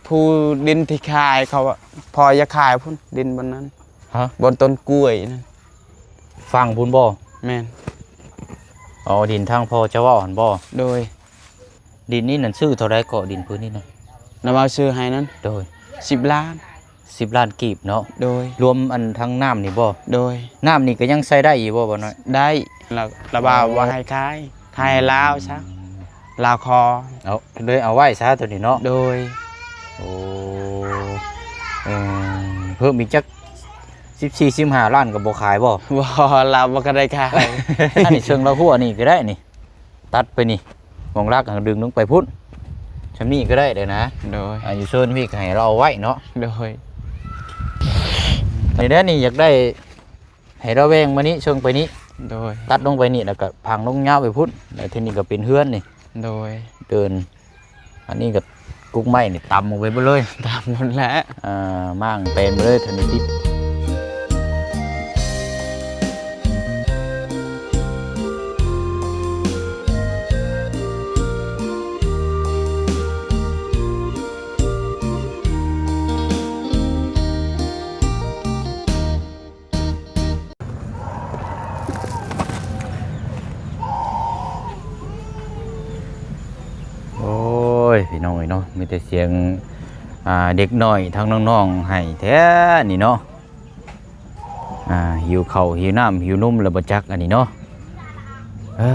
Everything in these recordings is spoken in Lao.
ຜູ້ດິນທີ່ຂາຍເຂົາວ່າ ພໍ່ຢາກຂາຍພຸ້ນ ດິນບ່ອນນັ້ນ ຮະ? ບ່ອນຕົ້ນກ້ວຍນັ້ນ. ຝັ່ງພຸ້ນບໍ່? ແມ່ນ. ອໍ ດິນທາງພໍ່ເຈົ້າເວົ້າຫັ້ນບໍ່? ໂດຍ. ດິນນີ້ນັ້ນຊື້ເທົ່າໃດເກາະ ດິນພື້ນນີ້ນະ? ລາວເວົ້າຊື້ໃຫ້ນັ້ນ? ໂດຍ. ສິບລ້ານ. ສິບລ້ານກີບເນາະ? ໂດຍ. ລວມອັນທັງນ້ຳນີ້ບໍ່? ໂດຍ. ນ້ຳນີ້ກໍຍັງໃຊ້ໄດ້ຢູ່ບໍ່ ບ່າວນ້ອຍ? ໄດ້. ລາວ ລາວວ່າ ອືມ ບໍ່ໃຫ້ຂາຍ ຂາຍໃຫ້ລາວຊະ. ອືມ. ລາວຂໍ ເອົາ ເລີຍເອົາໄວ້ຊະໂຕນີ້ເນາະ? ໂດຍ. ໂອ້ ເອີ ເພີ່ມອີກຈັກສິບສີ່ ສິບຫ້າລ້ານກໍບໍ່ຂາຍບໍ່? ບໍ່ ລາວບໍ່ທັນໄດ້ຂາຍ. ອັນນີ້ເຊິ່ງລາວຫົວນີ້ກໍໄດ້ນີ້ ຕັດໄປນີ້ ໝ່ອງຫຼັກຫັ້ນດຶງລົງໄປພຸ້ນ ຊ່ຳນີ້ກໍໄດ້ເດ້ນະ. ໂດຍ. ອາ ຢູ່ເຊີນພີ້ກໍໃຫ້ລາວເອົາໄວ້ເນາະ? ໂດຍ. ນີ້ແຫຼະ ນີ້ຢາກໄດ້ ໃຫ້ລາວແຫວ່ງມານີ້ ເຊິ່ງໄປນີ້. ໂດຍ. ຕັດລົງໄປນີ້ ແລ້ວກໍພັງລົງຍາວໄປພຸ້ນ ແລ້ວທີນີ້ກໍເປັນເຮືອນນີ້. ໂດຍ. ເດີນ ອັນນີ້ກໍກົກໄມ້ນີ້ຕຳອອກໄປເບິດເລີຍ ຕຳໝົດແຫຼະ. ອ່າ ມ້າງແປນເບິດເລີຍ ເທົ່ານີ້ຕິດ. ໂອ້ຍ ພີ່ນ້ອງເອີຍເນາະ ມີແຕ່ສຽງ ອ່າ ເດັກນ້ອຍທັງນ້ອງໆໄຫ້ແທ້ນີ້ເນາະ. ອ່າ ຫິວເຂົ້າຫິວນ້ຳຫິວນົມແລ້ວບໍ່ຈັກ ອັນນີ້ເນາະ. ເອີ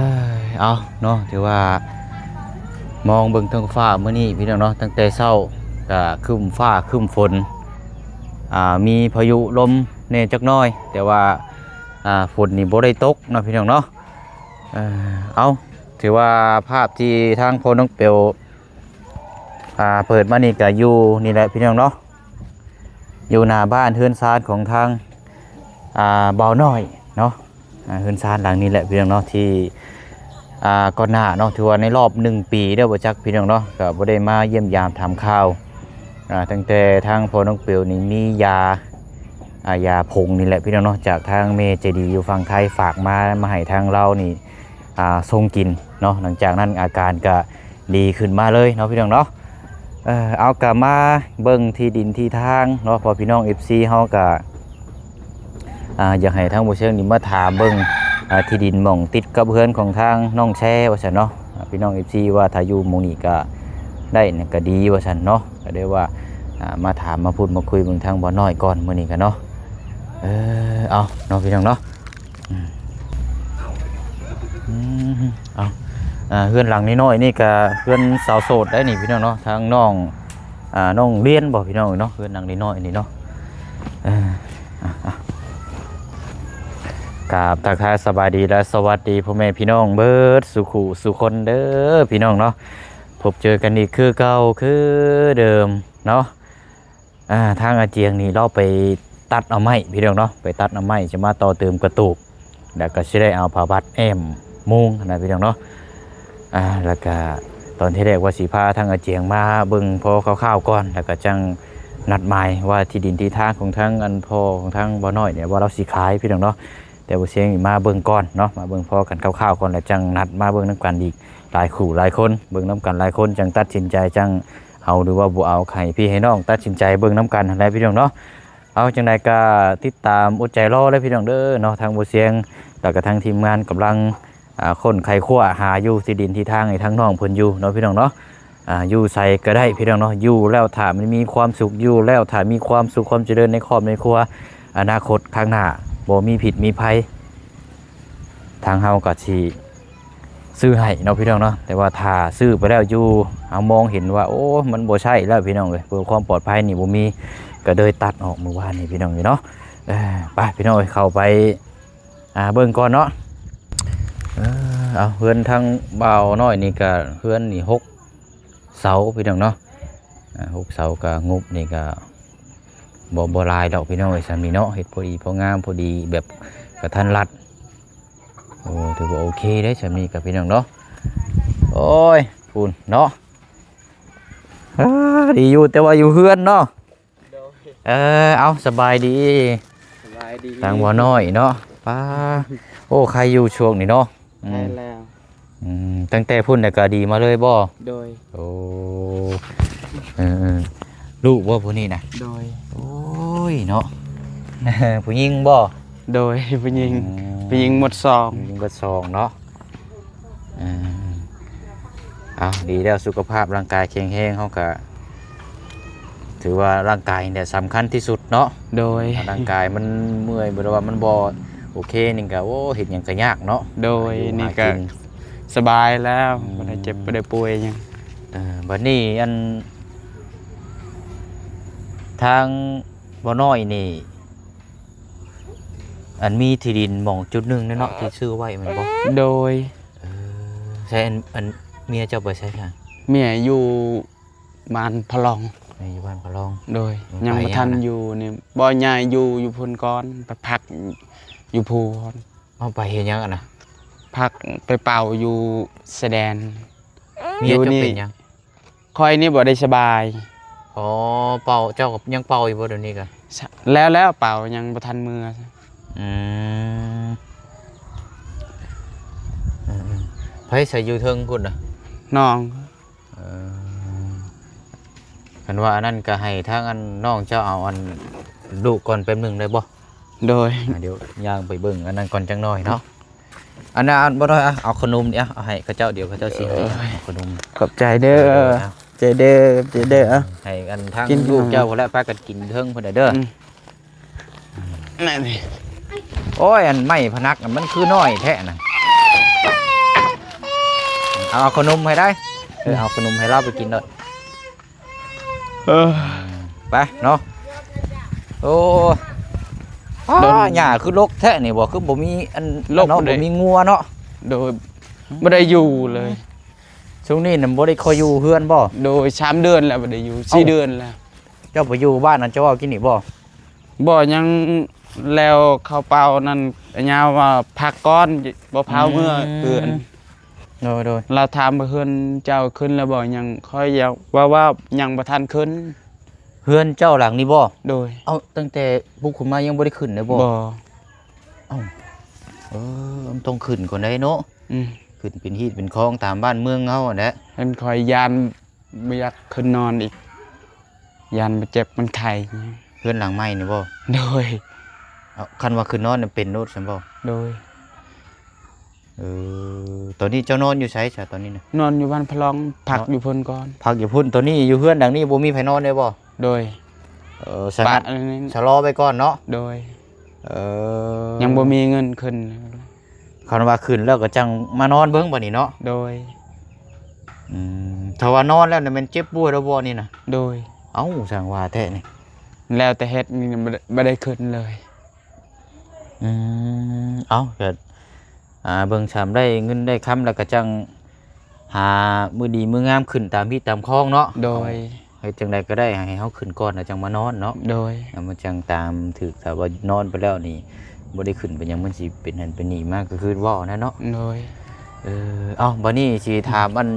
ເອົາເນາະ ຖືວ່າມອງເບິ່ງເທິງຟ້າມື້ນີ້ພີ່ນ້ອງເນາະ ຕັ້ງແຕ່ເຊົ້າກະຄຶ້ມຟ້າຄຶ້ມຝົນ ອ່າ ມີພາຍຸລົມແດ່ຈັກໜ້ອຍ ແຕ່ວ່າ ອ່າ ຝົນນີ້ບໍ່ໄດ້ຕົກເນາະ ພີ່ນ້ອງເນາະ. ເອີ ເອົາ ຖືວ່າພາບທີ່ທາງພໍ່ນ້ອງເປວ ອ່າ ເປີດມານີ້ກະຢູ່ນີ້ແຫຼະ ພີ່ນ້ອງເນາະ ຢູ່ໜ້າບ້ານເຮືອນຊານຂອງທາງ ອ່າ ບ່າວນ້ອຍເນາະ. ອ່າ ເຮືອນຊານຫຼັງນີ້ແຫຼະ ພີ່ນ້ອງເນາະ ທີ່ ອ່າ ກ່ອນໜ້າເນາະ ຖືວ່າໃນລອບໜຶ່ງປີເດີ ບໍ່ຈັກ ພີ່ນ້ອງເນາະ ກໍບໍ່ໄດ້ມາຢ້ຽມຢາມຖາມຂ່າວ. ອ່າ ຕັ້ງແຕ່ທາງພໍ່ນ້ອງເປວນີ້ມີຢາ ອ່າ ຢາຜົງນີ້ແຫຼະ ພີ່ນ້ອງເນາະ ຈາກທາງແມ່ໃຈດີຢູ່ຝັ່ງໄທຝາກມາ ມາໃຫ້ທາງລາວນີ້ ອ່າ ຊົງກິນເນາະ. ຫຼັງຈາກນັ້ນອາການກະດີຂຶ້ນມາເລີຍເນາະ ພີ່ນ້ອງເນາະ. ເອີ ເອົາ ກະມາເບິ່ງທີ່ດິນທີ່ທາງເນາະ ເພາະພີ່ນ້ອງ ເອັຟຊີ ເຮົາກະ ອ່າ ຢາກໃຫ້ທາງບໍ່ເຊີງນີ້ມາຖາມເບິ່ງ ອ່າ ທີ່ດິນໝ່ອງຕິດກັບເຮືອນຂອງທາງນ້ອງແຊວ່າຊັ້ນເນາະ. ອ່າ ພີ່ນ້ອງ ເອັຟຊີ ວ່າຖ້າຢູ່ໝ່ອງນີ້ກະໄດ້ ກະດີວ່າຊັ້ນເນາະ. ກະໄດ້ວ່າ ອ່າ ມາຖາມມາພູດມາຄຸຍເບິ່ງທາງບ່າວນ້ອຍກ່ອນມື້ນີ້ກະເນາະ. ເອີ ເອົາເນາະ ພີ່ນ້ອງເນາະ. ອືມ ອືມ ເອົາ ອ່າ ເຮືອນຫຼັງນ້ອຍໆນີ້ກະເຮືອນສາວໂສດໄດ໋ນີ້ ພີ່ນ້ອງເນາະ ທາງນ້ອງ ອ່າ ນ້ອງລຽນບໍ່ ພີ່ນ້ອງເນາະ ເຮືອນຫຼັງນ້ອຍໆນີ້ເນາະ. ເອີ ອ່າ ອ່າ ກາບທັກທາຍສະບາຍດີ ແລະ ສະຫວັດດີພໍ່ແມ່ພີ່ນ້ອງເບິດສູ່ຄູ່ສູ່ຄົນເດີ ພີ່ນ້ອງເນາະ. ພົບເຈີກັນອີກຄືເກົ່າຄືເດີມເນາະ. ອ່າ ທາງອາຈຽງນີ້ລາວໄປຕັດເອົາໄມ້ ພີ່ນ້ອງເນາະ ໄປຕັດເອົາໄມ້ ຈະມາຕໍ່ເຕີມກະຕູບ ແລ້ວກໍຊິໄດ້ເອົາຜ້າບັດແອ້ມມຸງນະ ພີ່ນ້ອງເນາະ. ອ່າ ແລ້ວກໍຕອນທີແລກວ່າຊິພາທາງອາຈຽງມາເບິ່ງພໍຄ່າວໆກ່ອນ ແລ້ວກໍຈັ່ງນັດໝາຍວ່າທີ່ດິນທີ່ທາງຂອງທາງອັນພໍ່ຂອງທາງບ່າວນ້ອຍນີ້ ວ່າລາວຊິຂາຍ ພີ່ນ້ອງເນາະ. ແຕ່ບໍ່ເຊງນີ້ມາເບິ່ງກ່ອນເນາະ ມາເບິ່ງພໍກັນຄ່າວໆກ່ອນ ແລ້ວຈັ່ງນັດມາເບິ່ງນຳກັນອີກຫຼາຍຄູ່ຫຼາຍຄົນ ເບິ່ງນຳກັນຫຼາຍຄົນ ຈັ່ງຕັດສິນໃຈ ຈັ່ງເອົາ ຫຼືວ່າບໍ່ເອົາ ໃຫ້ພີ່ໃຫ້ນ້ອງຕັດສິນໃຈເບິ່ງນຳກັນຫັ້ນແຫຼະ ພີ່ນ້ອງເນາະ. ເອົາ ຈັ່ງໃດກໍຕິດຕາມອົດໃຈລໍເດີ ພີ່ນ້ອງເດີເນາະ. ທາງບໍ່ເຊງ ແລ້ວກໍທາງທີມງານກຳລັງ ອ່າ ຄົ້ນໄຂຄ້ວາຫາຢູ່ທີ່ດິນທີ່ທາງໃຫ້ທາງນ້ອງເພິ່ນຢູ່ເນາະ ພີ່ນ້ອງເນາະ. ອ່າ ຢູ່ໃສກໍໄດ້ ພີ່ນ້ອງເນາະ ຢູ່ແລ້ວຖ້າມັນມີຄວາມສຸກ ຢູ່ແລ້ວຖ້າມີຄວາມສຸກຄວາມຈະເລີນໃນຄອບໃນຄົວ ອະນາຄົດຂ້າງໜ້າບໍ່ມີພິດມີໄພ ທາງເຮົາກໍຊິຊື້ໃຫ້ເນາະ ພີ່ນ້ອງເນາະ. ແຕ່ວ່າຖ້າຊື້ໄປແລ້ວຢູ່ ເຮົາມອງເຫັນວ່າ ໂອ້ ມັນບໍ່ໃຊ້ແລ້ວ ພີ່ນ້ອງເອີຍ ເພື່ອຄວາມປອດໄພນີ້ບໍ່ມີ ກໍເລີຍຕັດອອກມື້ວານນີ້ ພີ່ນ້ອງເອີຍເນາະ. ເອີ ໄປ ພີ່ນ້ອງເອີຍ ເຂົ້າໄປ ອ່າ ເບິ່ງກ່ອນເນາະ. ເອີ ເອົາ ເຮືອນທາງບ່າວນ້ອຍນີ້ກະ ເຮືອນນີ້ຫົກເສົາ ພີ່ນ້ອງເນາະ. ອ່າ ຫົກເສົາກະງົບນີ້ກະບໍ່ ບໍ່ຫຼາຍດອກ ພີ່ນ້ອງເອີຍ ສ່ຳນີ້ເນາະ. ເຮັດພໍດີພໍງາມ ພໍດີແບບກະທັນລັດ. ໂອ້ ຖືວ່າໂອເຄເດ້ ສ່ຳນີ້ກະ ພີ່ນ້ອງເນາະ. ໂອ້ຍ ພຸ້ນເນາະ. ອ່າ ດີຢູ່ ແຕ່ວ່າຢູ່ເຮືອນເນາະ. ໂດຍ. ເອີ ເອົາ ສະບາຍດີ ສະບາຍດີ ທາງບ່າວນ້ອຍເນາະ. ປ້າ ໂອ້ ໃຄຢູ່ຊ່ວງນີ້ເນາະ. ອືມ ໃຊ້ແລ້ວ. ອືມ ຕັ້ງແຕ່ພຸ້ນແລ້ວກະດີມາເລີຍບໍ່? ໂດຍ. ໂອ້ ເອີໆ ລູກບໍ່ຜູ້ນີ້ນະ? ໂດຍ. ໂອ້ຍເນາະ ຜູ້ຍິງບໍ່? ໂດຍ ຜູ້ຍິງ. ອືມ ຜູ້ຍິງໝົດສອງ. ຜູ້ຍິງໝົດສອງເນາະ. ເອີ ເອົາ ດີແລ້ວ ສຸຂະພາບຮ່າງກາຍແຂງແຮງ ເຮົາກະຖືວ່າຮ່າງກາຍນີ້ແຫຼະສຳຄັນທີ່ສຸດເນາະ. ໂດຍ. ຖ້າຮ່າງກາຍມັນເມື່ອຍ ຫຼືວ່າມັນບໍ່ໂອເຄນີ້ກະ ໂອ້ ເຮັດຫຍັງກະຍາກເນາະ. ໂດຍ. ຢູ່ຫາກິນ ນີ້ກະສະບາຍແລ້ວ. ອືມ ບໍ່ໄດ້ເຈັບບໍ່ໄດ້ປ່ວຍຫຍັງ. ເອີ ບັດນີ້ອັນ ທາງບໍ່ນ້ອຍນີ້ ອັນມີທີ່ດິນໝ່ອງຈຸດໜຶ່ງເນາະ ທີ່ຊື້ໄວ້ແມ່ນບໍ່? ໂດຍ. ເອີ ໃສ ອັນ ອັນເມຍເຈົ້າໄປໃສຊະ? ເມຍຢູ່ບ້ານພະລອງ. ເມຍຢູ່ບ້ານພະລອງ. ໂດຍ. ອືມ ຍັງບໍ່ທັນຢູ່ນີ້ ບໍ່ ຍ້າຍຢູ່ ຢູ່ພຸ້ນກ່ອນ ໄປພັກຢູ່ພູ່ນ. ເອົາ ໄປເຮັດຫຍັງຫັ້ນນະ? ພັກໄປເປົ່າຢູ່ຊາຍແດນ. ເມຍເຈົ້າເປັນຫຍັງ? ຂ້ອຍນີ້ບໍ່ໄດ້ສະບາຍ. ອໍ ເປົ່າ ເຈົ້າກໍຍັງເປົ່າຢູ່ບໍ່ດຽວນີ້ກະ? ແລ້ວ ແລ້ວເປົ່າ ຍັງບໍ່ທັນເມືອ. ອືມ ເອີໆ ໃຜໃສ່ຢູ່ເທິງພຸ້ນນະ? ນ້ອງ. ເອີ ຄັນວ່າອັນນັ້ນກໍໃຫ້ທາງອັນນ້ອງເຈົ້າເອົາອັນລູກກ່ອນແປັບໜຶ່ງໄດ້ບໍ່? ໂດຍ. ອ່າ ດຽວຍ່າງໄປເບິ່ງອັນນັ້ນກ່ອນຈັກໜ້ອຍເນາະ. ອັນນັ້ນ ອັນ ບໍ່ນ້ອຍ ເອົາ ເອົາຂະໜົມນີ້ ເອົາ ເອົາໃຫ້ເຂົາເຈົ້າ ດຽວເຂົາເຈົ້າຊິໃຫ້ ເອີ ເອົາຂະໜົມ. ຂອບໃຈເດີ. ເອີ ເອົາ ໃຈເດີ ໃຈເດີ. ເອົາ ໃຫ້ອັນທາງ ກິນ ລູກເຈົ້າພຸ້ນແຫຼະ ພາກັນກິນເທິງພຸ້ນແຫຼະເດີ. ອືມ ນັ້ນນີ້. ໂອ້ຍ ອັນໄມ້ພະນັກມັນຄືນ້ອຍແທ້ນະ. ເອົາ ເອົາຂະໜົມໃຫ້ໄດ້. ເອີ ເອົາຂະໜົມໃຫ້ລາວໄປກິນໂລດ. ເອີ ໄປເນາະ. ໂອ້ ອ້າ ຫຍ້າຄືລົກແທ້ນີ້ບໍ່? ຄືບໍ່ມີອັນລົກເນາະ ບໍ່ມີງົວເນາະ. ໂດຍ. ບໍ່ໄດ້ຢູ່ເລີຍ. ຊ່ວງນີ້ນະບໍ່ໄດ້ຄ່ອຍຢູ່ເຮືອນບໍ່? ໂດຍ. ສາມເດືອນແລ້ວບໍ່ໄດ້ຢູ່. ເອົ້າ ສີ່ເດືອນແລ້ວ. ເຈົ້າໄປຢູ່ບ້ານນັ້ນ ເຈົ້າເວົ້າກິນນີ້ບໍ່? ບໍ່ ຍັງແລ້ວເຂົາເປົ່ານັ້ນ ຍາວວ່າພັກກ່ອນ ບໍ່ພາເມືອ ອືມ ເຮືອນ. ໂດຍໆ. ລາວຖາມວ່າເຮືອນເຈົ້າຂຶ້ນແລ້ວບໍ່? ຍັງ ຂ້ອຍຢາກວ່າ ວ່າຍັງບໍ່ທັນຂຶ້ນ. ເຮືອນເຈົ້າຫຼັງນີ້ບໍ່? ໂດຍ. ເອົ້າ ຕັ້ງແຕ່ປຸກຂຶ້ນມາຍັງບໍ່ໄດ້ຂຶ້ນເລີຍບໍ່? ບໍ່. ເອົ້າ ເອີ ມັນຕ້ອງຂຶ້ນກ່ອນໄດ໋ເນາະ. ອືມ ຂຶ້ນເປັນຮີດເປັນຄອງຕາມບ້ານເມືອງເຮົາຫັ້ນແຫຼະ. ເພິ່ນ ຂ້ອຍຢ້ານ ບໍ່ຢາກຂຶ້ນນອນອີກ ຢ້ານມັນເຈັບມັນໄຂ້. ເຮືອນຫຼັງໃໝ່ນີ້ບໍ່? ໂດຍ. ເອົ້າ ຄັນວ່າຂຶ້ນນອນນີ້ເປັນໂລດຊັ້ນບໍ່? ໂດຍ. ເອີ ຕອນນີ້ເຈົ້ານອນຢູ່ໃສຊະຕອນນີ້ນະ? ນອນຢູ່ບ້ານພະລອງ ພັກຢູ່ພຸ້ນກ່ອນ. ພັກຢູ່ພຸ້ນ. ຕອນນີ້ຢູ່ເຮືອນຫຼັງນີ້ບໍ່ມີໃຜນອນເລີຍບໍ່? ໂດຍ. ເອີ ສະງັດ ປະອັນນີ້ ຊະລໍໄວ້ກ່ອນເນາະ. ໂດຍ. ເອີ ຍັງບໍ່ມີເງິນຂຶ້ນ. ຄັນວ່າຂຶ້ນແລ້ວກໍຈັ່ງມານອນເບິ່ງບັດນີ້ເນາະ. ໂດຍ. ອືມ ຖ້າວ່ານອນແລ້ວນະແມ່ນເຈັບປົວແລ້ວບໍ່ນີ້ນະ? ໂດຍ. ເອົ້າ ຊ່າງວ່າແທ້ນີ້. ແລ້ວແຕ່ເຮັດນີ້ນະ ບໍ່ໄດ້ ບໍ່ໄດ້ຂຶ້ນເລີຍ. ອືມ ເອົ້າ ກໍ ອ່າ ເບິ່ງຊ່ຳໄດ້ເງິນໄດ້ຄຳແລ້ວກໍຈັ່ງຫາມື້ດີມື້ງາມຂຶ້ນຕາມຮີດຕາມຄອງເນາະ. ໂດຍ. ເຮັດຈັ່ງໃດກໍໄດ້ໃຫ້ເຮົາຂຶ້ນກ່ອນແລ້ວຈັ່ງມານອນເນາະ. ໂດຍ. ແລ້ວມັນຈັ່ງຕາມຖືກ ຖ້າວ່ານອນໄປແລ້ວນີ້ບໍ່ໄດ້ຂຶ້ນໄປຫຍັງ ມັນຊິເປັນຫັ້ນເປັນນີ້ມາ ກໍຄືເວົ້ານັ້ນເນາະ. ໂດຍ. ເອີ ເອົ້າ ບັດນີ້ຊິຖາມ ອືມ ອັນ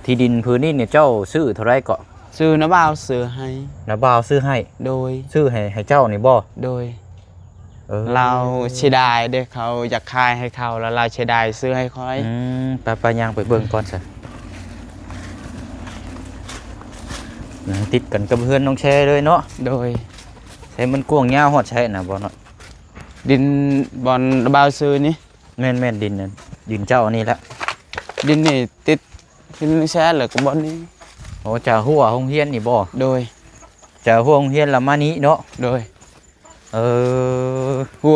ທີ່ດິນພື້ນນີ້ນີ້ເຈົ້າຊື້ເທົ່າໃດເກາະ? ຊື້ ນ້າບ່າວຊື້ໃຫ້. ນ້າບ່າວຊື້ໃຫ້? ໂດຍ. ຊື້ໃຫ້ ໃຫ້ເຈົ້ານີ້ບໍ່? ໂດຍ. ເອີ ລາວເສຍດາຍເດ້ ເຂົາຢາກຂາຍໃຫ້ເຂົາ ແລ້ວລາວເສຍດາຍຊື້ໃຫ້ຂ້ອຍ. ອືມ ໄປໆ ຍ່າງໄປເບິ່ງກ່ອນຊະ. ອືມ ຕິດກັນກັບເຮືອນນ້ອງແຊເລີຍເນາະ. ໂດຍ. ໃສ ມັນກວ້າງຍາວຮອດໃສນະ ບໍ່ນ້ອຍ? ດິນບ່ອນບ່າວຊື້ນີ້? ແມ່ນໆ ດິນນັ້ນ ດິນເຈົ້າອັນນີ້ແຫຼະ. ດິນນີ້ຕິດ ດິນແຊ ແລ້ວກໍບ່ອນນີ້. ໂອ້ ຈາກຮົ້ວໂຮງຮຽນນີ້ບໍ່? ໂດຍ. ຈາກຮົ້ວໂຮງຮຽນແລ້ວມານີ້ເນາະ? ໂດຍ. ເອີ ຜູ້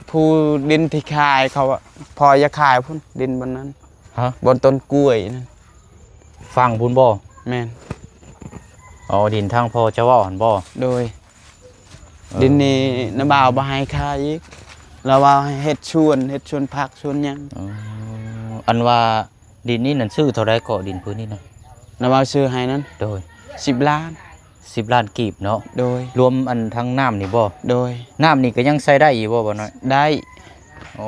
ຜູ້ດິນທີ່ຂາຍເຂົາ ພໍ່ຢາກຂາຍພຸ້ນ ດິນບ່ອນນັ້ນ. ຮະ? ບ່ອນຕົ້ນກ້ວຍນັ້ນ. ຝັ່ງພຸ້ນບໍ່? ແມ່ນ. ເອົາ ດິນທາງພໍ່ເຈົ້າເວົ້າຫັ້ນບໍ່? ໂດຍ. ເອີ ດິນນີ້ນ້າບ່າວບໍ່ໃຫ້ຂາຍອີກ ລາວວ່າໃຫ້ເຮັດສວນ ເຮັດສວນຜັກສວນຫຍັງ. ເອີ ອັນວ່າ ດິນນີ້ນັ້ນຊື້ເທົ່າໃດເກາະ ດິນພື້ນນີ້ນະ? ລາວວ່າຊື້ໃຫ້ນັ້ນ? ໂດຍ. ສິບລ້ານ. ສິບລ້ານກີບເນາະ? ໂດຍ. ລວມອັນທັງນ້ຳນີ້ບໍ່? ໂດຍ. ນ້ຳນີ້ກໍຍັງໃຊ້ໄດ້ຢູ່ບໍ່ ບ່າວນ້ອຍ? ໄດ້. ໂອ້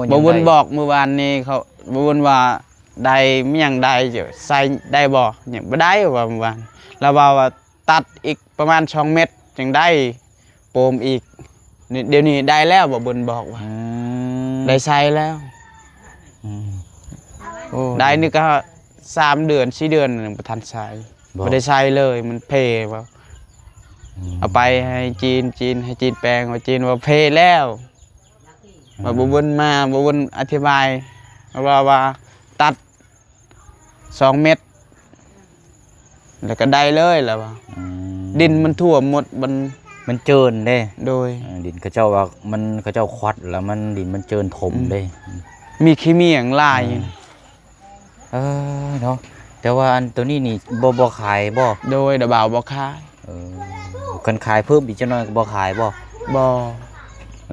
ຍັງໄດ້. ບ່າວບຸນບອກມື້ວານນີ້ ເຂົາ ບ່າວບຸນວ່າໄດ້ ມີຫຍັງໄດ້ ໃຊ້ໄດ້ບໍ່? ຍັງບໍ່ໄດ້ວ່າມື້ວານ. ລາວເວົ້າວ່າ ຕັດອີກປະມານສອງເມັດຈຶ່ງໄດ້ໂປມອີກ. ນີ້ ດຽວນີ້ໄດ້ແລ້ວ ບ່າວບຸນບອກວ່າ. ອືມ ໄດ້ໃຊ້ແລ້ວ. ອືມ ໂອ້ ໄດ້ນີ້ກໍສາມເດືອນ ສີ່ເດືອນຍັງບໍ່ທັນໃຊ້. ບໍ່ ບໍ່ໄດ້ໃຊ້ເລີຍ ມັນເພວ່າ ອືມ ເອົາໄປໃຫ້ຈີນ ຈີນ ໃຫ້ຈີນແປງວ່າ ຈີນວ່າເພແລ້ວ ອືມ ວ່າບໍ່ບຸນມາ ບໍ່ບຸນອະທິບາຍ ເວົ້າວ່າຕັດສອງເມັດ ແລ້ວກໍໄດ້ເລີຍລະວ່າ ອືມ ດິນມັນຖ້ວມໝົດ ມັນ ມັນເຈີນເດ້ ໂດຍ ເອີ ດິນເຂົາເຈົ້າວ່າມັນ ເຂົາເຈົ້າຄວັດແລ້ວມັນ ດິນມັນເຈີນຖົມ ອືມ ເດ້ ມີຂີ້ໝ້ຽງຫຼາຍ ອືມ ເອີ ເນາະ ແຕ່ວ່າອັນໂຕນີ້ນີ້ບໍ່ ບໍ່ຂາຍບໍ່? ໂດຍ ດາວບ່າວບໍ່ຂາຍ ເອີ ຄັນຂາຍເພີ່ມອີກຈັກໜ່ອຍກໍບໍ່ຂາຍບໍ່? ບໍ່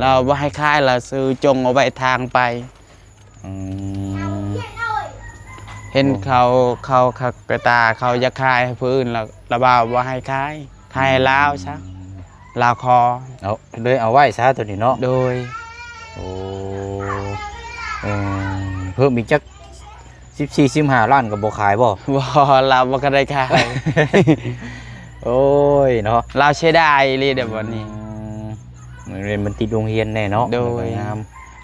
ລາວບໍ່ໃຫ້ຂາຍ ລາວຊື້ຈົ່ງເອົາໄວ້ທາງໄປ ອືມ ເຫັນເຂົາ ເຂົາ ເຂົາກະຕາ ເຂົາຢາກຂາຍໃຫ້ຜູ້ອື່ນ ລາວ ລາວບ່າວບໍ່ໃຫ້ຂາຍ ຂາຍໃຫ້ລາວຊະ ອືມ ລາວຂໍ ເອົາ ເລີຍເອົາໄວ້ຊະໂຕນີ້ເນາະ ໂດຍ ໂອ້ ເອີ ເພີ່ມອີກຈັກສິບສີ່ ສິບຫ້າລ້ານກໍບໍ່ຂາຍບໍ່? ບໍ່ ລາວບໍ່ກະໄດ້ຂາຍ ໂອ້ຍເນາະ ລາວເສຍດາຍອີ່ຫຼີເດ້ບັດນີ້ ອືມ ມັນຕິດໂຮງຮຽນແດ່ເນາະ ໂດຍ ງາມ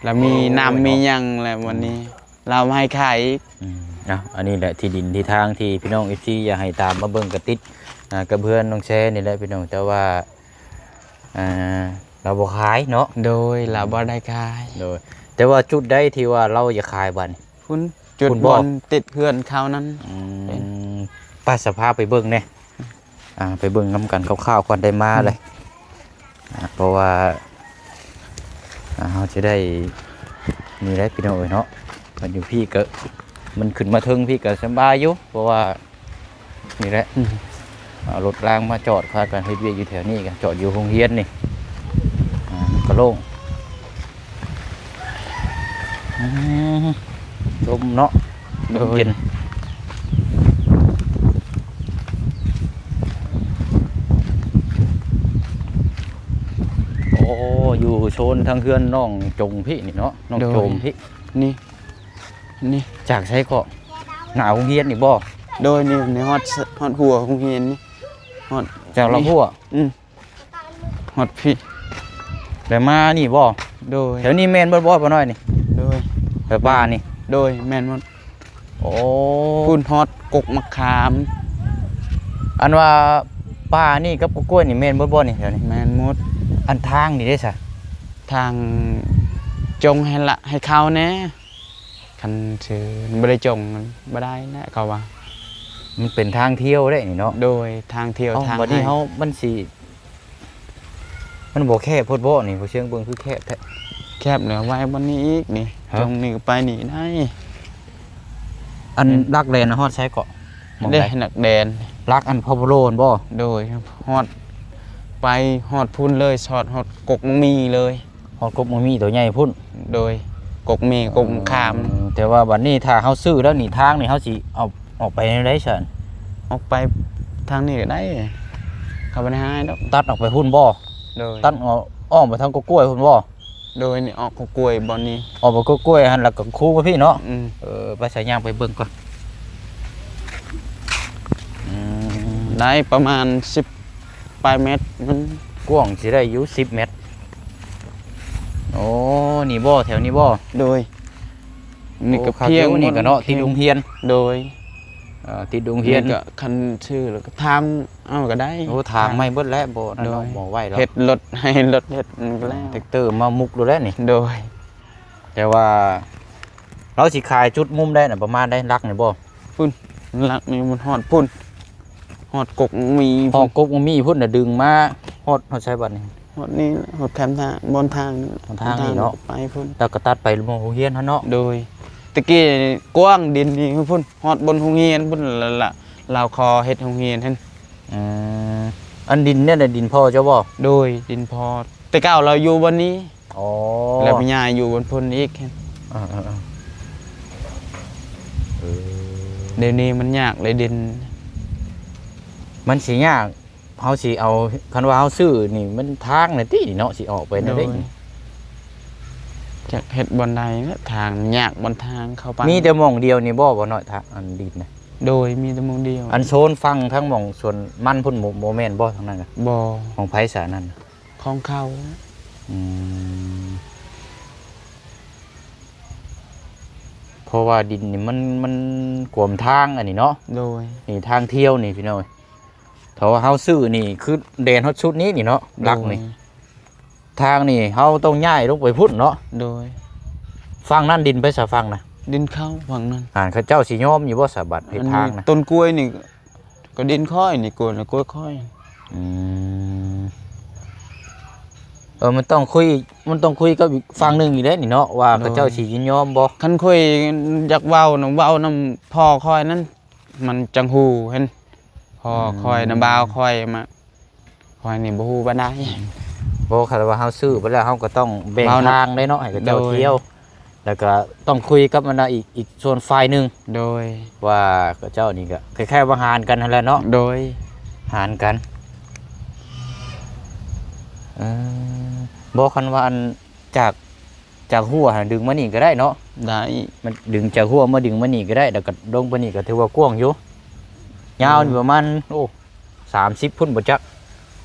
ລະມີ ໂອ້ຍ ນ້ຳ ເນາະ ມີຫຍັງແຫຼະບັດນີ້ ອືມ ລາວບໍ່ໃຫ້ຂາຍອີກ ອືມ ເອົາ ອັນນີ້ແຫຼະທີ່ດິນທີ່ທາງທີ່ພີ່ນ້ອງເອັຟຊີຢາກໃຫ້ຕາມມາເບິ່ງ ກະຕິດ ອ່າ ກັບເຮືອນນ້ອງແຊນີ້ແຫຼະພີ່ນ້ອງ ແຕ່ວ່າ ອ່າ ລາວບໍ່ຂາຍເນາະ ໂດຍ ອືມ ລາວບໍ່ໄດ້ຂາຍ ໂດຍ ແຕ່ວ່າຈຸດໃດທີ່ວ່າລາວຢາກຂາຍບັດນີ້? ພຸ້ນ ຈຸດ ພຸ້ນບໍ່? ບ່ອນຕິດເຮືອນເຂົານັ້ນ ອືມ ເປັນ ໄປ ສະພາໄປເບິ່ງແດ່ ອ່າ ໄປເບິ່ງນຳກັນຄ່າວໆກ່ອນ ໄດ້ມາ ອືມ ເລີຍ ອ່າ ເພາະວ່າ ອ່າ ເຮົາຈະໄດ້ ນີ້ແຫຼະພີ່ນ້ອງເອີຍເນາະ ມັນຢູ່ພີ້ກໍ ມັນຂຶ້ນມາເທິງພີ້ກໍສະບາຍຢູ່ ເພາະວ່າ ນີ້ແຫຼະ ອືມ ເອົາລົດລາງມາຈອດ ພາກັນເຮັດວຽກຢູ່ແຖວນີ້ ກໍຈອດຢູ່ໂຮງຮຽນນີ້ ອ່າ ມັນກໍໂລ່ງ ອືມ ລົມເນາະ ໂດຍ ລົມເຢັນ ໂອ້ ຢູ່ໂຊນທາງເຮືອນນ້ອງຈົງພີ້ນີ້ເນາະ ນ້ອງ ໂດຍ ໂຈມພີ້ ນີ້ ນີ້ ຈາກໃສເກາະ? ໜ້າໂຮງຮຽນນີ້ບໍ່? ໂດຍ ນີ້ ນີ້ຮອດ ຮອດຫົວໂຮງຮຽນນີ້ ຮອດ ຈາກລຳຫ້ວຍ ອືມ ຮອດພີ້ ແລ້ວມານີ້ບໍ່? ໂດຍ ແຖວນີ້ແມ່ນເບິດບໍ່ ປ້ານ້ອຍນີ້? ໂດຍ ແຖວປ່ານີ້? ໂດຍ ແມ່ນໝົດ ໂອ້ ພຸ້ນຮອດກົກໝາກຂາມ ອັນວ່າປ່ານີ້ກັບກົກກ້ວຍນີ້ແມ່ນເບິດບໍ່ນີ້ ແຖວນີ້? ແມ່ນໝົດ ອັນທາງນີ້ເດ້ຊະ? ທາງຈົ່ງໃຫ້ລະ ໃຫ້ເຂົ້າແດ່ ຄັນຊື່ບໍ່ໄດ້ຈົ່ງ ມັນບໍ່ໄດ້ແຫຼະ ເຂົາວ່າ ມັນເປັນທາງທ່ຽວເດ້ນີ້ເນາະ ໂດຍ ທາງທ່ຽວ ເອົ້າ ທາງ ບັດນີ້ ໃຫ້ ເຮົາ ມັນຊິ ມັນບໍ່ແຄບໂພດບໍ່ນີ້ ຜູ້ຊຽງເບິ່ງຄືແຄບແທ້ ແຄບແລ້ວ ໄວ້ບ່ອນນີ້ອີກນີ້ ຮະ ຈົ່ງນີ້ກໍໄປນີ້ໄດ້ ອັນ ເຫັນ ຫຼັກແດນນະ ຮອດໃສເກາະ? ໝ່ອງໃດ? ເດ້ ຫຼັກແດນ ຫຼັກອັນພໍ່ໂພໂລຫັ້ນບໍ່? ໂດຍ ຮອດ ໄປຮອດພຸ້ນເລີຍ ຊອດຮອດກົກໝາກມີເລີຍ ຮອດກົກໝາກມີໂຕໃຫຍ່ພຸ້ນ ໂດຍ ກົກໝາກມີ ເອີ ກົກໝາກຂາມ ແຕ່ວ່າບັດນີ້ຖ້າເຮົາຊື້ແລ້ວນີ້ ທາງນີ້ເຮົາຊິເອົາອອກໄປແນວໃດຊັ້ນ? ອອກໄປທາງນີ້ກໍໄດ້ ເຂົາບໍ່ໄດ້ຫາຍດອກ ຕັດອອກໄປພຸ້ນບໍ່? ໂດຍ ຕັດອອກ ອ້ອມໄປທາງກົກກ້ວຍພຸ້ນບໍ່? ໂດຍ ນີ້ອອກກົກກ້ວຍບ່ອນນີ້ ອອກໄປກົກກ້ວຍຫັ້ນ ແລ້ວກໍຄູມາພີ້ເນາະ ອືມ ເອີ ໄປ ສາຍຍ່າງໄປເບິ່ງກ່ອນ ອືມ ໄດ້ປະມານສິບ ປາຍແມັດ ມັນກວ້າງຊິໄດ້ຢູ່ສິບແມັດ ໂອ້ ນີ້ບໍ່ ແຖວນີ້ບໍ່? ໂດຍ ນີ້ກໍ ໂອ້ ພຽງ ຄັກຢູ່ນີ້ກໍເນາະ ໝົດ ຕິດໂຮງຮຽນ ໂດຍ ເອີ ຕິດໂຮງຮຽນ ນີ້ກໍຄັນຊື້ແລ້ວກໍທາງເອົາກໍໄດ້ ໂອ້ ທາງໃໝ່ເບິດແລ້ວ ບໍ່ນັ້ນ ໂດຍ ເນາະ ບໍ່ໄຫວແລ້ວ ເຮັດລົດ ໃຫ້ລົດເຮັດມັນກໍແລ້ວ ແທັກເຕີມາມຸກໂລດແລ້ວນີ້ ໂດຍ ແຕ່ວ່າລາວຊິຂາຍຈຸດມຸມໃດນະ ປະມານໃດ ຫຼັກນີ້ບໍ່? ພຸ້ນ ຫຼັກນີ້ມັນຮອດພຸ້ນ ຮອດກົກໝາກມີ ຮອດກົກໝາກມີພຸ້ນນະ ດຶງມາຮອດ ຮອດໃສບັດນີ້? ຮອດນີ້ ຮອດແຄມທາງ ບ່ອນທາງນີ້ ບ່ອນທາງນີ້ເນາະ ໄປພຸ້ນ ແລ້ວກໍຕັດໄປໂຮງຮຽນຫັ້ນເນາະ ໂດຍ ແຕ່ກີ້ກວ້າງ ດິນນີ້ພຸ້ນ ຮອດບ່ອນໂຮງຮຽນພຸ້ນ ລະ ລະ ລາວຂໍເຮັດໂຮງຮຽນຫັ້ນ ອືມ ອັນດິນນີ້ນະ ດິນພໍ່ເຈົ້າບໍ່? ໂດຍ ດິນພໍ່ ແຕ່ເກົ່າລາວຢູ່ບ່ອນນີ້ ອໍ ແລ້ວໄປຍ້າຍຢູ່ບ່ອນພຸ້ນອີກ ເອີໆໆ ເອີ ດຽວນີ້ມັນຍາກເລີຍດິນ ມັນຊິຍາກ ເຮົາຊິເອົາ ຄັນວ່າເຮົາຊື້ນີ້ ມັນທາງນະຕິເນາະ ຊິອອກໄປແນວໃດນີ້ ໂດຍ ຈັກເຮັດບ່ອນໃດນະ ທາງຍາກ ບ່ອນທາງເຂົ້າໄປ ມີແຕ່ໝ່ອງດຽວນີ້ບໍ່ ບໍ່ນ້ອຍ ທາງ ອັນດິນນະ? ໂດຍ ມີແຕ່ໝ່ອງດຽວ ອັນໂຊນຝັ່ງທາງໝ່ອງສວນມັນພຸ້ນ ບໍ່ ບໍ່ແມ່ນບໍ່ ທາງນັ້ນນະ? ບໍ່ ຂອງໃຜສານັ້ນນະ? ຂອງເຂົາ ອືມ ເພາະວ່າດິນນີ້ມັນ ມັນກວມທາງອັນນີ້ເນາະ. ໂດຍ. ນີ້ທາງທ່ຽວນີ້ພີ່ນ້ອງເອີຍ ຖ້າວ່າເຮົາຊື້ນີ້ຄືແລ່ນຮອດຊຸດນີ້ນີ້ເນາະ. ໂດຍ. ຫຼັກນີ້ ທາງນີ້ເຮົາຕ້ອງຍ້າຍລົງໄປພຸ້ນເນາະ. ໂດຍ. ຝັ່ງນັ້ນດິນໃຜສະ ຝັ່ງນະ? ດິນເຂົາຝັ່ງນັ້ນ. ອັນເຂົາເຈົ້າຊິຍອມຢູ່ບໍ່ສະ ບັດເຮັດທາງນະ? ອັນນີ້ຕົ້ນກ້ວຍນີ້ກໍດິນຂ້ອຍນີ້ ກ້ວຍ ກ້ວຍຂ້ອຍ. ອືມ ເອີ ມັນຕ້ອງຄຸຍ ມັນຕ້ອງຄຸຍກັບອີກຝັ່ງໜຶ່ງອີກເດ້ນີ້ເນາະ ວ່າ ໂດຍ ເຂົາເຈົ້າຊິຍິນຍອມບໍ່? ຄັນຂ້ອຍຢາກເວົ້ານຳ ເວົ້ານຳພໍ່ຂ້ອຍນັ້ນ ມັນຈັ່ງຮູ້ຫັ້ນ ພໍ່ ອືມ ຂ້ອຍນຳບ່າວຂ້ອຍມາ ຂ້ອຍນີ້ບໍ່ຮູ້ປານໃດ. ບໍ່ ຄັນວ່າເຮົາຊື້ໄປແລ້ວ ເຮົາກໍຕ້ອງແບ່ງ ເວົ້ານຳ ທາງໄດ້ເນາະ ໃຫ້ເຂົາເຈົ້າ ໂດຍ ທ່ຽວ ແລ້ວກໍຕ້ອງຄຸຍກັບອັນນະ ອີກ ອີກສ່ວນຝ່າຍໜຶ່ງ. ໂດຍ. ວ່າເຂົາເຈົ້ານີ້ກໍຄ້າຍໆວ່າຫານກັນຫັ້ນແຫຼະເນາະ. ໂດຍ. ຫານກັນ. ເອີ ບໍ່ ຄັນວ່າອັນ ຈາກ ຈາກຮົ້ວຫັ້ນດຶງມານີ້ກໍໄດ້ເນາະ. ໄດ້. ມັນດຶງຈາກຮົ້ວມາດຶງມານີ້ກໍໄດ້ ແລ້ວກໍລົງໄປນີ້ກໍຖືວ່າກວ້າງຢູ່. ຍາວນີ້ ອືມ ປະມານ ໂອ້ ສາມສິບພຸ້ນບໍ່ຈັກ.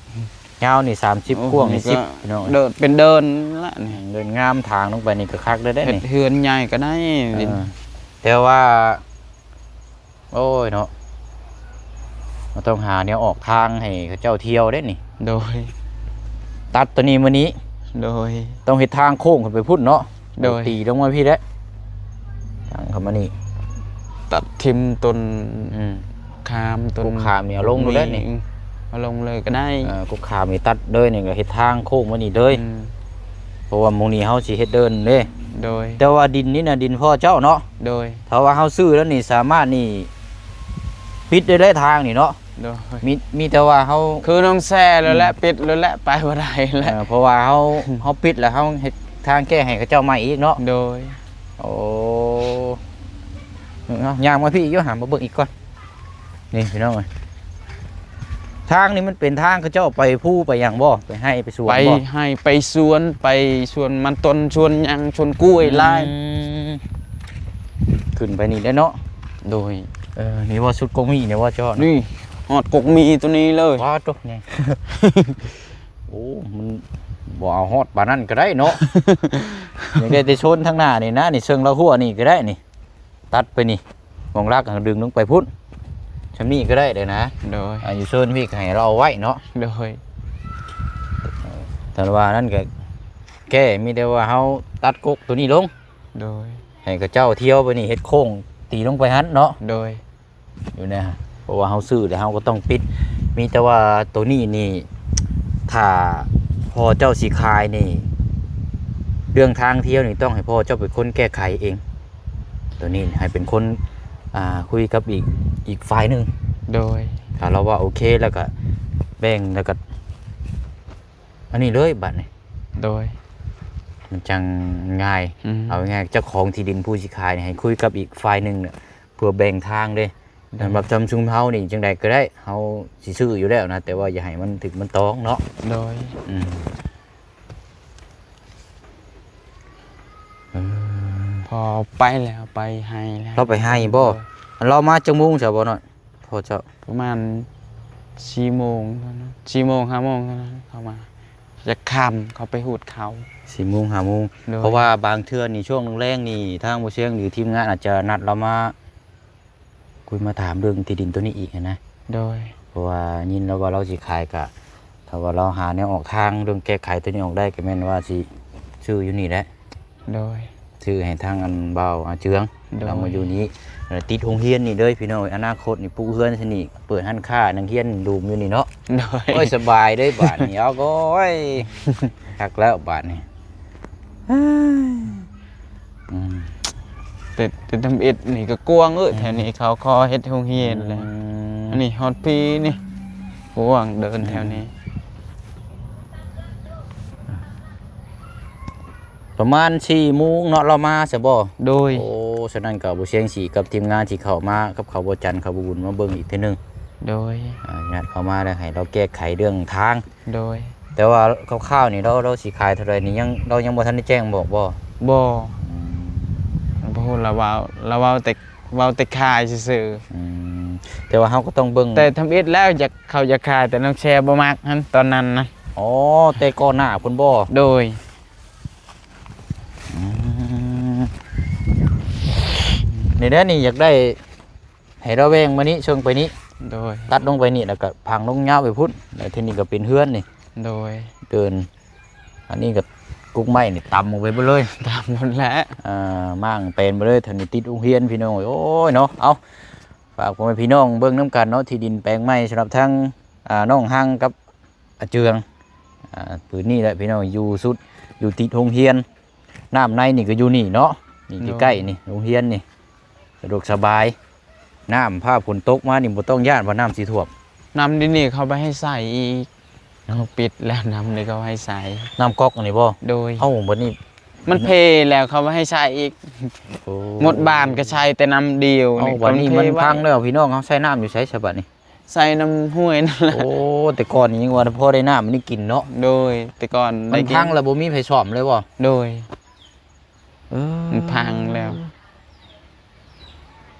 ຍາວນີ້ສາມສິບ ໂອ້ ກວ້າງນີ້ ນີ້ກໍ ສິບ ພີ່ນ້ອງ. ເດີນ ເປັນເດີນລະນີ້ ເດີນງາມ ທາງລົງໄປນີ້ກໍຄັກເລີຍເດ້ ເຮັດ ນີ້ ເຮືອນໃຫຍ່ກໍໄດ້. ເອີ ແຕ່ວ່າ ໂອ້ຍເນາະ ເຮົາຕ້ອງຫາແນວອອກທາງໃຫ້ເຂົາເຈົ້າທ່ຽວເດ້ນີ້. ໂດຍ. ຕັດຕົວນີ້ມານີ້. ໂດຍ. ຕ້ອງເຮັດທາງໂຄ້ງຂຶ້ນໄປພຸ້ນເນາະ. ໂດຍ. ຕີລົງມາພີ້ແຫຼະ ທາງເຂົ້າມານີ້ ຕັດຖິ້ມຕົ້ນ ອືມ ຄາມ ຕົ້ນ ກົກຂາມນີ້ເອົາລົງໂລດແຫຼະນີ້. ອືມ ເອົາລົງເລີຍກໍໄດ້. ເອີ ກົກຂາມນີ້ຕັດເລີຍນີ້ ກໍເຮັດທາງໂຄ້ງມານີ້ເລີຍ. ອືມ ເພາະວ່າໝ່ອງນີ້ເຮົາຊິເຮັດເດີ່ນເດ້. ໂດຍ. ແຕ່ວ່າດິນນີ້ນະ ດິນພໍ່ເຈົ້າເນາະ. ໂດຍ. ຖ້າວ່າເຮົາຊື້ແລ້ວນີ້ ສາມາດນີ້ປິດໄດ້ເລີຍທາງນີ້ເນາະ. ໂດຍ. ມີ ມີແຕ່ວ່າເຮົາ ຄືນ້ອງແຊ່ແລ້ວແຫຼະ ອືມ ປິດແລ້ວແຫຼະ ໄປບໍ່ໄດ້ແລ້ວ. ເອີ ເພາະວ່າເຮົາ ເຮົາປິດແລ້ວ ເຮົາເຮັດທາງແກ້ໃຫ້ເຂົາເຈົ້າໃໝ່ອີກເນາະ. ໂດຍ. ໂອ້ ເອົາ ຍ່າງມາພີ້ອີກຢູ່ ຫາມາເບິ່ງອີກກ່ອນ. ນີ້ພີ່ນ້ອງເອີຍ ທາງນີ້ມັນເປັນທາງເຂົາເຈົ້າໄປພູໄປຫຍັງບໍ່? ໄປໄຮ່ໄປສວນບໍ່? ໄປໄຮ່ໄປສວນ ໄປສວນມັນຕົ້ນ ສວນຫຍັງ ສວນກ້ວຍ ອືມ ຫຼາຍ. ຂຶ້ນໄປນີ້ແຫຼະເນາະ. ໂດຍ. ເອີ ນີ້ບໍ່ ສຸດກົກມີ້ນີ້ບໍ່ເຈົ້າ? ນີ້ຮອດກົກມີໂຕນີ້ເລີຍ. ວ້າ ໂຕນີ້ ໂອ້ ມັນບໍ່ເອົາຮອດປານນັ້ນກໍໄດ້ເນາະ. ຍັງໄດ້ແຕ່ໂຊນທາງໜ້ານີ້ນະ ນີ້ເຊິ່ງລາວຫົວນີ້ກໍໄດ້ນີ້. ຕັດໄປນີ້ ໝ່ອງຫຼັກຫັ້ນດຶງລົງໄປພຸ້ນ ຊ່ຳນີ້ກໍໄດ້ເດ້ນະ. ໂດຍ. ອາ ຢູ່ເຊີນພີ້ກໍໃຫ້ລາວເອົາໄວ້ເນາະ. ໂດຍ. ເອີ ຖ້າວ່ານັ້ນກໍແກ້ ມີແຕ່ວ່າເຮົາຕັດກົກໂຕນີ້ລົງ. ໂດຍ. ໃຫ້ເຂົາເຈົ້າທ່ຽວໄປນີ້ ເຮັດໂຄ້ງຕີລົງໄປຫັ້ນເນາະ. ໂດຍ. ຢູ່ນະ ເພາະວ່າເຮົາຊື້ແລ້ວເຮົາກໍຕ້ອງປິດ. ມີແຕ່ວ່າໂຕນີ້ນີ້ ຖ້າພໍ່ເຈົ້າຊິຂາຍນີ້ ເລື່ອງທາງທ່ຽວນີ້ຕ້ອງໃຫ້ພໍ່ເຈົ້າເປັນຄົນແກ້ໄຂເອງ. ໂຕນີ້ໃຫ້ເປັນຄົນ ອ່າ ຄຸຍກັບອີກ ອີກຝ່າຍໜຶ່ງ. ໂດຍ. ຖ້າລາວວ່າໂອເຄ ແລ້ວກໍແບ່ງ ແລ້ວກໍອັນນີ້ເລີຍບາດນີ້. ໂດຍ. ມັນຈັ່ງງ່າຍ. ອືມ. ເອົາງ່າຍໆ ເຈົ້າຂອງທີ່ດິນຜູ້ຊິຂາຍນີ້ໃຫ້ຄຸຍກັບອີກຝ່າຍໜຶ່ງ ເພື່ອແບ່ງທາງເດ້. ໂດຍ. ສຳລັບຊຳຊຸມເຮົານີ້ຈັ່ງໃດກໍໄດ້ ເຮົາຊິຊື້ຢູ່ແລ້ວນະ ແຕ່ວ່າຢ່າໃຫ້ມັນຖືກມັນຕ້ອງເນາະ. ໂດຍ. ອືມ ເອີ ພໍໄປແລ້ວ ໄປໄຮ່ແລ້ວ. ລາວໄປໄຮ່ບໍ່? ໂດຍ. ລາວມາຈັກໂມງຊະບໍ່ນ້ອຍ ພໍ່ເຈົ້າ? ປະມານສີ່ໂມງເທົ່ານັ້ນ ສີ່ໂມງ ຫ້າໂມງເທົ່ານັ້ນເຂົາມາ. ຈະຄ່ຳ ເຂົາໄປຫູດເຂົ້າ ສີ່ໂມງ ຫ້າໂມງ. ໂດຍ. ເພາະວ່າບາງເທື່ອນີ້ ຊ່ວງແລງໆນີ້ ທາງບໍ່ຊຽງ ຫຼື ທີມງານອາດຈະນັດລາວມາ ຄຸຍມາຖາມເລື່ອງທີ່ດິນໂຕນີ້ອີກຫັ້ນນະ. ໂດຍ. ເພາະວ່າຍິນແລ້ວວ່າລາວຊິຂາຍ ກະຖ້າວ່າລາວຫາແນວອອກທາງເລື່ອງແກ້ໄຂໂຕນີ້ອອກໄດ້ ກະແມ່ນວ່າຊິຊື້ຢູ່ນີ້ແຫຼະ. ໂດຍ. ຊື້ໃຫ້ທາງອັນບ່າວອາເຈືອງ. ໂດຍ. ລາວມາຢູ່ນີ້ ແລ້ວຕິດໂຮງຮຽນນີ້ເດີພີ່ນ້ອງເອີຍ ອະນາຄົດນີ້ ປຸກເຮືອນຊະນີ້ ເປີດຮ້ານຄ້າ ນັກຮຽນຫຼູມຢູ່ນີ້ເນາະ. ໂດຍ. ໂອ້ຍ ສະບາຍເດີບາດນີ້ ເອົາ ໂອ້ຍ ຄັກແລ້ວບາດນີ້. ອືມ ແຕ່ ແຕ່ທຳອິດນີ້ກໍກວ້າງເອີຍ ອືມ ແຖວນີ້ເຂົາຂໍເຮັດໂຮງຮຽນແຫຼະ. ອືມ ອັນນີ້ຮອດພີ້ນີ້ ກວ້າງເດີນແຖວນີ້. ອືມ ປະມານສີ່ໂມງເນາະ ລາວມາຊະບໍ່? ໂດຍ. ໂອ້ ສະນັ້ນກໍບໍ່ຊຽງສີກັບທີມງານທີ່ເຂົ້າມາກັບເຂົາ ບໍ່ຈັນເຂົາ ບໍ່ບຸນ ມາເບິ່ງອີກເທື່ອໜຶ່ງ. ໂດຍ. ອາ ຍາດເຂົ້າມາແລ້ວໃຫ້ລາວແກ້ໄຂເລື່ອງທາງ. ໂດຍ. ແຕ່ວ່າຄ່າວໆນີ້ລາວ ລາວຊິຂາຍເທົ່າໃດນີ້ ຍັງ ລາວຍັງບໍ່ທັນໄດ້ແຈ້ງບອກບໍ່? ບໍ່. ອືມ ບໍ່ຮູ້ລາວເວົ້າ ລາວເວົ້າແຕ່ ເວົ້າແຕ່ຂາຍຊື່ໆ. ອືມ ແຕ່ວ່າເຮົາກໍຕ້ອງເບິ່ງ ແຕ່ທຳອິດແລ້ວຢາກ ເຂົາຢາກຂາຍ ແຕ່ນ້ອງແຊບໍ່ມັກຫັ້ນຕອນນັ້ນນະ. ອໍ ແຕ່ກ່ອນໜ້າພຸ້ນບໍ່? ໂດຍ. ອືມ ນີ້ແຫຼະ ນີ້ຢາກໄດ້ໃຫ້ລາວແຫວ່ງມານີ້ ເຊິ່ງໄປນີ້ ໂດຍ ຕັດລົງໄປນີ້ ແລ້ວກໍພັງລົງຍາວໄປພຸ້ນ ແລ້ວທີນີ້ກໍເປັນເຮືອນນີ້ ໂດຍ ເດີ່ນ ອັນນີ້ກໍກົກໄມ້ນີ້ຕຳອອກໄປເບິດເລີຍ ຕຳໝົດແຫຼະ ອ່າ ມ້າງແປນໄປເລີຍ ເທົ່ານີ້ຕິດໂຮງຮຽນພີ່ນ້ອງເອີຍ ໂອ້ຍເນາະ ເອົາ ຝາກພໍ່ແມ່ພີ່ນ້ອງເບິ່ງນຳກັນເນາະ ທີ່ດິນແປງໃໝ່ສຳລັບທັງ ອ່າ ນ້ອງຮັງກັບອາເຈືອງ ອ່າ ພື້ນນີ້ແຫຼະພີ່ນ້ອງ ຢູ່ສຸດ ຢູ່ຕິດໂຮງຮຽນ ນ້ຳໃນນີ້ກໍຢູ່ນີ້ເນາະ ນີ້ ໂດຍ ໃກ້ໆນີ້ ໂຮງຮຽນນີ້ ສະດວກສະບາຍ ນ້ຳຟ້າຝົນຕົກມານີ້ບໍ່ຕ້ອງຢ້ານວ່ານ້ຳຊິຖ້ວມ ນ້ຳດິນນີ້ເຂົາໄປໃຫ້ໃຊ້ອີກ ເຂົາປິດແລ້ວ ນ້ຳນີ້ເຂົາໃຫ້ໃຊ້ ນ້ຳກັອກອັນນີ້ບໍ່? ໂດຍ ເອົ້າ ບັດນີ້ ມັນເພແລ້ວ ເຂົາບໍ່ໃຫ້ໃຊ້ອີກ ໂອ້ ໝົດບ້ານກໍໃຊ້ແຕ່ນ້ຳດຽວ ເອົ້າ ນີ້ ບັດນີ້ມັນພັງແລ້ວ ພີ່ນ້ອງເຮົາໃຊ້ນ້ຳຢູ່ໃສຊະບັດນີ້? ໃສ່ນ້ຳຫ້ວຍນັ້ນແຫຼະ ໂອ້ ແຕ່ກ່ອນນີ້ຍັງວ່າພໍໄດ້ນ້ຳນີ້ກິນເນາະ ໂດຍ ແຕ່ກ່ອນມັນພັງແລ້ວບໍ່ມີໃຜສ້ອມເລີຍບໍ່? ໂດຍ ເອີ ມັນພັງແລ້ວ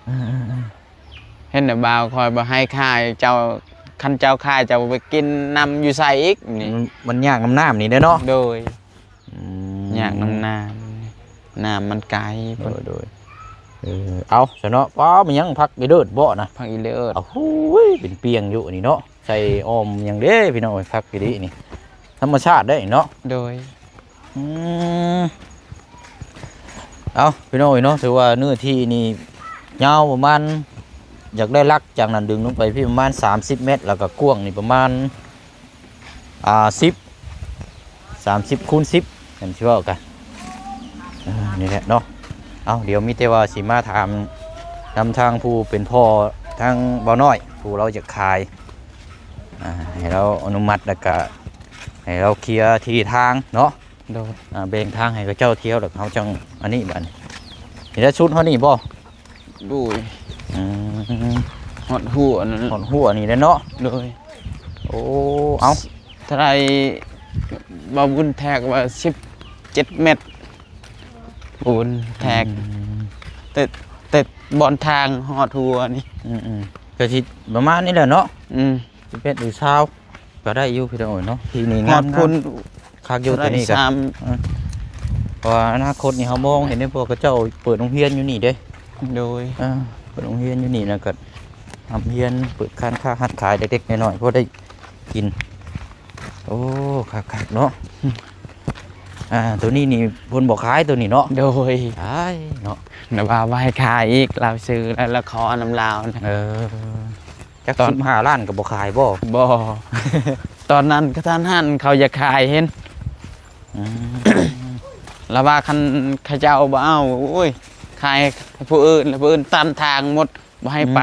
ເອີໆໆ ເຫັນແຕ່ບ່າວຂ້ອຍບໍ່ໃຫ້ຂາຍ ເຈົ້າ ຄັນເຈົ້າຂາຍເຈົ້າໄປກິນນ້ຳຢູ່ໃສອີກນີ້ ມັນ ມັນຍາກນຳນ້ຳນີ້ເດ້ເນາະ ໂດຍ ອືມ ຍາກນຳນ້ຳ ນ້ຳມັນໄກ ໂດຍ ໂດຍ ເອີ ເອົາຊະເນາະ ປ້າ ມັນຫຍັງ ຜັກອີເລີດບໍ່ນະ? ຜັກອີເລີດ ໂອ້ຍ ເປັນປຽງຢູ່ອັນນີ້ເນາະ ໃສ່ອອມຫຍັງເດ້ພີ່ນ້ອງເອີຍ ຄັກອີ່ຫຼີນີ້ ທຳມະຊາດເດ້ເນາະ ໂດຍ ອືມ ເອົາ ພີ່ນ້ອງເອີຍເນາະ ຖືວ່າເນື້ອທີ່ນີ້ຍາວປະມານ ຢາກໄດ້ຫຼັກຈາກນັ້ນດຶງລົງໄປພີ້ປະມານສາມສິບແມັດ ແລ້ວກໍກວ້າງນີ້ປະມານ ອ່າ ສິບ ສາມສິບຄູນສິບ ຄັນຊິເວົ້າກັນ ເອີ ນີ້ແຫຼະເນາະ ເອົາ ດຽວມີແຕ່ວ່າຊິມາຖາມນຳທາງຜູ້ເປັນພໍ່ ທາງບ່າວນ້ອຍ ຜູ້ລາວຢາກຂາຍ ອ່າ ໃຫ້ລາວອະນຸມັດ ແລ້ວກະໃຫ້ລາວເຄຍທີ່ທາງເນາະ ໂດຍ ອ່າ ແບ່ງທາງໃຫ້ເຂົາເຈົ້າທ່ຽວ ແລ້ວເຮົາຈັ່ງອັນນີ້ບາດນີ້ ເຮັດໄດ້ສຸດເທົ່ານີ້ບໍ່? ໂດຍ ອືມ ຮອດຫົວນັ້ນ ຮອດຫົວນີ້ແຫຼະເນາະ ໂດຍ ໂອ້ ເອົາ ເທົ່າໃດ ບ່າວບຸນແທກວ່າສິບເຈັດແມັດ ບຸນແທກ ອືມ ແຕ່ ແຕ່ບ່ອນທາງຮອດຫົວນີ້ ອືມໆ ກໍຊິປະມານນີ້ແຫຼະເນາະ ອືມ ສິບແປດຫຼືຊາວ ກໍໄດ້ຢູ່ພີ່ນ້ອງເອີຍເນາະ ທີ່ນີ້ງາມ ຮອດພຸ້ນ ຄັກຢູ່ຕົວນີ້ກໍ ເອີ ເພາະວ່າອະນາຄົດນີ້ເຮົາມອງເຫັນເດ້ ພວກເຂົາເຈົ້າເປີດໂຮງຮຽນຢູ່ນີ້ເດ້ ໂດຍ ເອີ ເປີດໂຮງຮຽນຢູ່ນີ້ ແລ້ວກໍຮ່ຳຮຽນ ເປີດຮ້ານຄ້າຮ້ານຂາຍເລັກໆນ້ອຍໆ ພໍໄດ້ກິນ ໂອ້ ຄັກໆເນາະ ອ່າ ຕົວນີ້ນີ້ເພິ່ນບໍ່ຂາຍຕົວນີ້ເນາະ ໂດຍ ຂາຍເນາະ ລະວ່າບໍ່ໃຫ້ຂາຍອີກ ລາວຊື້ແລ້ວ ລະຂໍນຳລາວນະ ເອີ ຈັກສິບຫ້າລ້ານກໍບໍ່ຂາຍບໍ່? ບໍ່ ຕອນນັ້ນກະທັນຫັນເຂົາຢາກຂາຍເຫັນ ອືມ ລະວ່າຄັນເຂົາເຈົ້າບໍ່ເອົາ ໂອ້ຍ ຂາຍໃຫ້ຜູ້ອື່ນ ແລ້ວຜູ້ອື່ນຕັນທາງໝົດ ບໍ່ໃຫ້ໄປ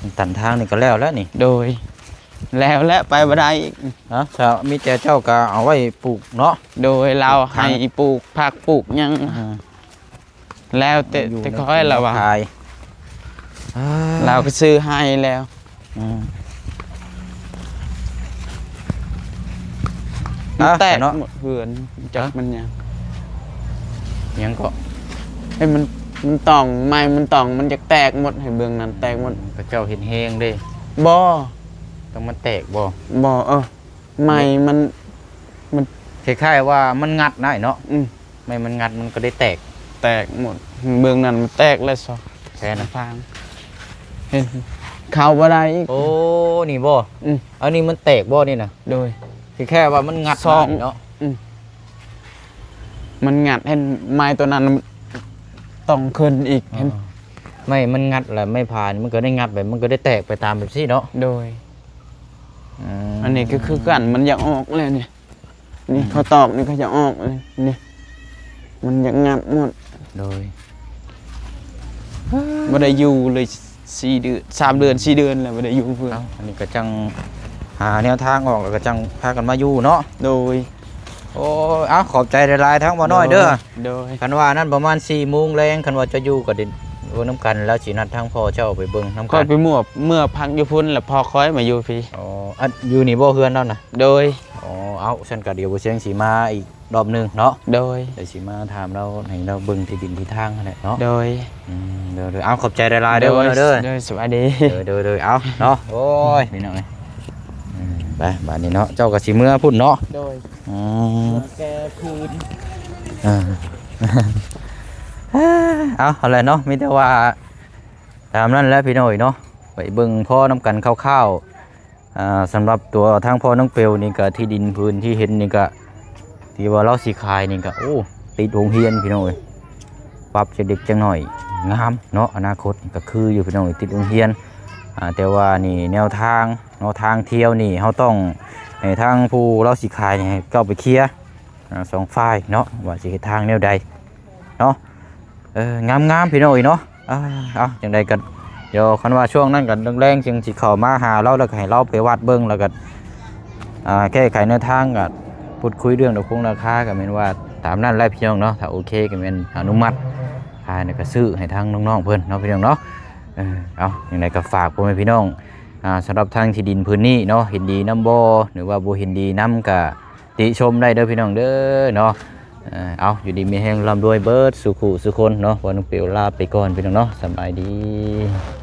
ອືມ ຕັນທາງນີ້ກໍແລ້ວແລ້ວນີ້ ໂດຍ ແລ້ວແຫຼະ ໄປບໍ່ໄດ້ອີກ ເອົາ ຖ້າມີແຕ່ເຈົ້າກໍເອົາໄວ້ປູກເນາະ ໂດຍ ລາວໃຫ້ປູກຜັກປູກຫຍັງ ອືມ ແລ້ວແຕ່ ແຕ່ຂ້ອຍລະວ່າ ຂາຍ ລາວກໍຊື້ໃຫ້ແລ້ວ ອືມ ມັນແຕກ ເນາະ ໝົດເຮືອນ ຈັກມັນຫຍັງ ຫຍັງເກາະ ເອີ ມັນ ມັນຕ້ອງ ໄມ້ມັນຕ້ອງ ມັນຢາກແຕກໝົດ ໃຫ້ເບິ່ງນັ້ນແຕກໝົດ ເຂົາເຈົ້າເຮັດແຮງເດ້ ບໍ່ ຕ້ອງມັນແຕກບໍ່? ບໍ່ ເອີ ໄມ້ມັນ ມັນຄ້າຍໆວ່າມັນງັດໄດ້ເນາະ ອືມ ໄມ້ມັນງັດມັນກໍໄດ້ແຕກ ແຕກໝົດ ເບື້ອງນັ້ນມັນແຕກແລ້ວຊະ ແທ້ນະ ທາງ ເຫັນ ເຂົ້າບໍ່ໄດ້ອີກ ໂອ້ ນີ້ບໍ່ ອືມ ອັນນີ້ມັນແຕກບໍ່ນີ້ນະ ໂດຍ ຄືແຄ່ວ່າມັນງັດ ຊ່ອງ ເນາະ ອືມ ມັນງັດ ເຫັນໄມ້ຕົວນັ້ນຕ້ອງຂຶ້ນອີກ ເຫັນ ອ່າ ໄມ້ມັນງັດແລ້ວ ໄມ້ຜ່ານີ້ມັນກໍໄດ້ງັດໄປ ມັນກໍໄດ້ແຕກໄປຕາມແບບຊີ້ເນາະ ໂດຍ ອືມ ອັນນີ້ກໍຄືກັນ ມັນຢາກອອກແລ້ວນີ້ ນີ້ ອືມ ເຂົາຕອກນີ້ກໍຢາກອອກແລ້ວນີ້ ມັນຢາກງັດໝົດ ໂດຍ ບໍ່ໄດ້ຢູ່ເລີຍ ສີ່ເດືອນ ສາມເດືອນ ສີ່ເດືອນແລ້ວບໍ່ໄດ້ຢູ່ເພື່ອນ ເອົ້າ ອັນນີ້ກໍຈັ່ງຫາແນວທາງອອກ ແລ້ວກໍຈັ່ງພາກັນມາຢູ່ເນາະ ໂດຍ ໂອ້ຍ ເອົ້າ ຂອບໃຈຫຼາຍໆ ທັງບໍ່ນ້ອຍເດີ ໂດຍ ຄັນວ່ານັ້ນປະມານສີ່ໂມງແລງ ຄັນວ່າຈະຢູ່ກໍໄດ້ເບິ່ງນຳກັນ ແລ້ວຊິນັດທາງພໍ່ເຈົ້າໄປເບິ່ງນຳກັນ ຂ້ອຍໄປເມືອ ເມືອພັກຢູ່ພຸ້ນ ແລ້ວພໍ່ຂ້ອຍມາຢູ່ພີ້ ອໍ ອັນ ຢູ່ນີ້ບໍ່ເຮືອນລາວນະ ໂດຍ ອໍ ເອົ້າ ຊັ້ນກໍດຽວບໍ່ຊຽງຊິມາອີກ ລອບໜຶ່ງເນາະ ໂດຍ ດຽວຊິມາຖາມລາວ ໃຫ້ລາວເບິ່ງທີ່ດິນທີ່ທາງຫັ້ນແຫຼະເນາະ ໂດຍ ອືມ ໂດຍໆ ເອົາ ຂອບໃຈຫຼາຍໆເດີ ໂດຍ ເດີ ໂດຍ ສະບາຍດີ ໂດຍໆ ເອົາເນາະ ໂອ້ຍ ພີ່ນ້ອງເອີຍ ອືມ ໄປ ບາດນີ້ເນາະ ເຈົ້າກໍຊິເມືອພຸ້ນເນາະ ໂດຍ ອືມ ເມືອແກ່ຄືນ ອ່າ ເອົາ ເອົາແຫຼະເນາະ ມີແຕ່ວ່າຕາມນັ້ນແຫຼະພີ່ນ້ອງເອີຍເນາະ ໄປເບິ່ງພໍນຳກັນຄ່າວໆ. ອ່າ ສຳລັບຕົວທາງພໍ່ນ້ອງເປວນີ້ກໍ ທີ່ດິນພື້ນທີ່ເຫັນນີ້ກໍ ທີ່ວ່າລາວຊິຂາຍນີ້ກໍ ໂອ້ ຕິດໂຮງຮຽນພີ່ນ້ອງເອີຍ ປັບຈັກເລັກຈັກໜ້ອຍ ງາມເນາະ ອະນາຄົດນີ້ກໍຄືຢູ່ພີ່ນ້ອງເອີຍ ຕິດໂຮງຮຽນ. ອ່າ ແຕ່ວ່ານີ້ແນວທາງເນາະ ທາງທ່ຽວນີ້ເຮົາຕ້ອງໃຫ້ທາງຜູ້ລາວຊິຂາຍນີ້ ໃຫ້ເຈົ້າໄປເຄຍ ອ່າ ສອງຝ່າຍເນາະ ວ່າຊິເຮັດທາງແນວໃດເນາະ. ເອີ ງາມໆ ພີ່ນ້ອງເອີຍເນາະ. ອ່າ ເອົາ ຈັ່ງໃດກໍ ດຽວຄັນວ່າຊ່ວງນັ້ນກໍແລງໆ ຈຶ່ງຊິເຂົ້າມາຫາລາວ ແລ້ວກໍໃຫ້ລາວໄປວັດເບິ່ງ ແລ້ວກໍ ອ່າ ແກ້ໄຂແນວທາງ ກໍພູດຄຸຍເລື່ອງດອກຄົງລາຄາ ກໍແມ່ນວ່າຕາມນັ້ນແຫຼະພີ່ນ້ອງເນາະ. ຖ້າໂອເຄກໍແມ່ນອະນຸມັດ ຂາຍແລ້ວກໍຊື້ໃຫ້ທາງນ້ອງໆ ເພິ່ນເນາະ ພີ່ນ້ອງເນາະ. ເອີ ເອົາ ຈັ່ງໃດກໍຝາກພໍ່ແມ່ພີ່ນ້ອງ ອ່າ ສຳລັບທາງທີ່ດິນພື້ນນີ້ເນາະ ເຫັນດີນຳບໍ່ ຫຼືວ່າບໍ່ເຫັນດີນຳ ກໍຕິຊົມໄດ້ເດີພີ່ນ້ອງເດີເນາະ. ເອີ ເອົາ ຢູ່ດີມີແຮງ ລ່ຳລວຍເບິດສູ່ຜູ້ສູ່ຄົນເນາະ. ບ່າວນ້ອງເປວລາໄປກ່ອນພີ່ນ້ອງເນາະ ສະບາຍດີ.